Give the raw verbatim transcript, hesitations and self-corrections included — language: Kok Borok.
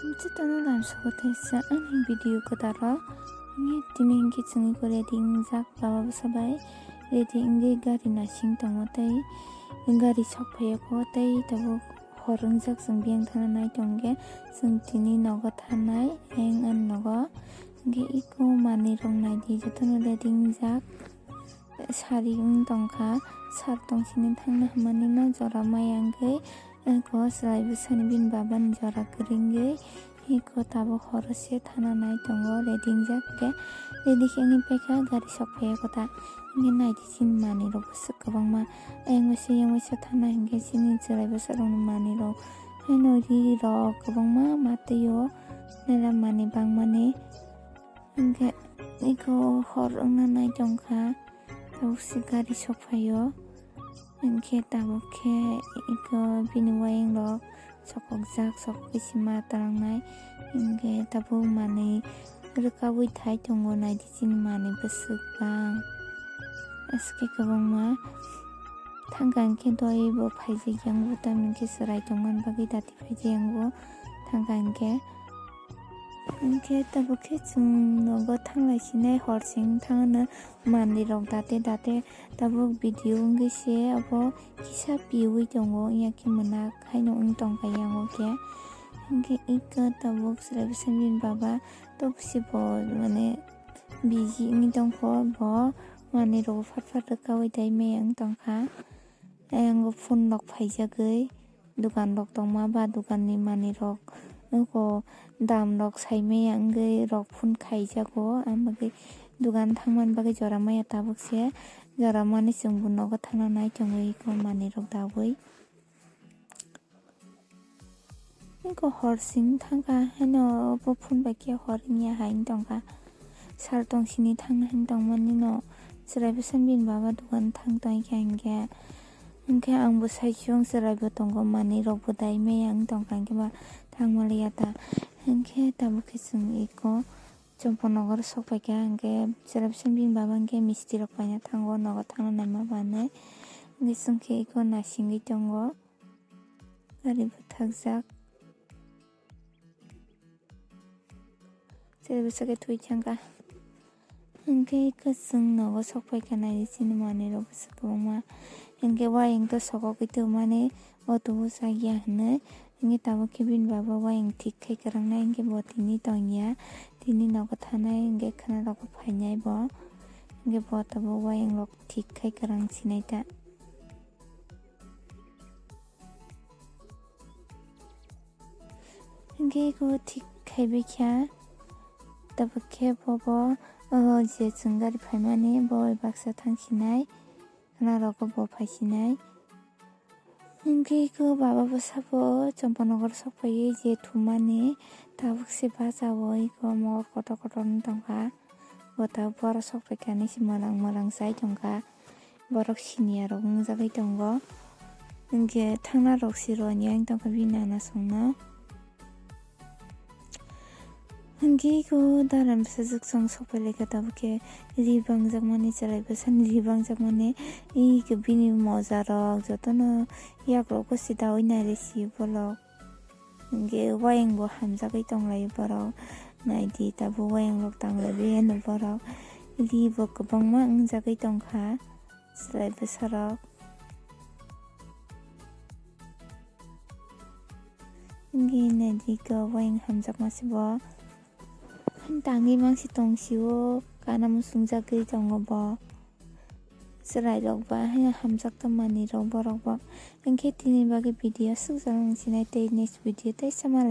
Jotono lamsogo teisa ani video kwtaro. Hwnwi tini hwnkhe chwngwi ko ready wngjak baba bwsa bai. Ready wngwi gari nasing tongo tei gari sok phaiyakho tei tabuk hor wngjak chwng biyang thana nai tongkhe chwng tini nogo thanai ayang ani nogo. Hwnkhe iko manwi rok naidi jotono ready wngjak. Sari wng tongkha, sar tongsini thangna hwnmani no jora maya wngwi, eko chwrai bwsani bini babani jora kwrwi wngwi, eko tabuk horo se thana nai tongo, ready wngjak khe, ready khe wngwi paikha, gari sok phaiya kotha, hwnkhe naidi chini manwi rok bwswk kwbangma, ayang waisa yang waisa thana hwnkhe chini chwrai bwsarokni manwi rok, haino ri rok kwbangma ma twi o, nela manwi bangmani. Hwnkhe eko hor wngna nai tongkha, tabuk se gari sok phaio. Hwnkhe tabuk khe eko bini wayang rok sokokjak, sokogwi se ma twlangnai. Hwnkhe tabuk manwi rwkaui thai tongo, naidi chini manwi bwswk bang. Aske kwbangma thangkha hwnkhe doi bo phaijak yang bo, tamni hwnkhe chwrai tongmani bagwi dati phaijak yang bo thangkha hwnkhe. Hwnkhe tabuk khe chwng nogo thanglai sinai, hor sing thangno manwi rok date date tabuk video wngwi se abo kisa piui tongo, wngya khe mwnak haino wng tongkha yango khe. Hwnkhe iko tabuk chwrai bwsani bini baba tok se bo mane busy wngwi tongkho, bo manwi rok phat phat rwkaui tei maya wng tongkha. Ayang phone rok phaijagwi. Dukan rok tongma ba dukan ni manwi rok nugo, dam rok sai maya wngwi rok phone khaijago, ang bagwi dukan thangmani bagwi jora maya tabuk se, jora mani chwng bo nogo thangna nai tongwi eko manwi rok daui. Eko hor sing thangkha haino bo phone bai khe hor wngya hai wng tongkha, sal tong sini thangna hai wng tongmani no chwrai bwsani bini baba dukan thang tongkha hinkhe. Hinkhe ang bwsai chwng chwrai bo tongo, manwi rok bo dai maya wng tongkha, hinkhe ba thang maliya ta. Hinkhe tabuk khe chwng eko Chompo nogor sok paikha, hinkhe chwrai bwsani bini baba hinkhe misti rok paina thango, nogo thangna naima ba hinwi. Hinkhe chwng khe eko nasingwi tongo, gari bwthakjak. Chwrai bwsa khe thwi thangkha. Hinkhe kwchwng nogo sok paikha, naidi chini manwi rok bwswk kwbangma. Hinkhe wayang to sokogwi tongmani, o tubu chakya hinwi. Hinkhe tabuk khe bini baba wayang thik khai kwrwng nai, hinkhe bo tini tongya. Tini nogo thanai, hinkhe khwna rok phainai bo. Hinkhe bo tabuk wayang rok thik khai kwrwng sinai ta. Hinkhe eko thik khaibai kha, tabuk khe bobo, o, je chwng gari phaimani bo bai baksa thang sinai, khwna rogo bo phai sinai. Hinkhe eko baba bwsa bo Chompo nogor sok paiwi je thumani, tabuk se bacha o eko mokol kotor kotor wng tongkha. Bo tabuk borok sok paikha hinwi se mwlang mwlang chai tongkha. Borok siniya rok wngjagwi tongo. Hinkhe thangna rok se rwya wng tongkha bini nana songno. Hinkhe eko dara bwsajwk song sok pai laikha, tabuk khe ri bangjakmani, chwrai bwsani ri bangjakmani. Eko bini moja rok jotono yak rok se daui nai rw si bolok. Hinkhe wayang bo hamjagwi tonglaio borok. Naidi tabuk wayang rok tanglaibai ano borok. Ri bo kwbangma wngjagwi tongkha chwrai bwsarok. Hinkhe naidi khe wayang hamjakma se bo. Tangwi mangsi tongsio, kana musungjagwi tongo bo. Chwrairok ba haino hamjak tongmani rok borok bo. Hinkhe tini bagwi video aswk jora wng sinai tei next video tei sama.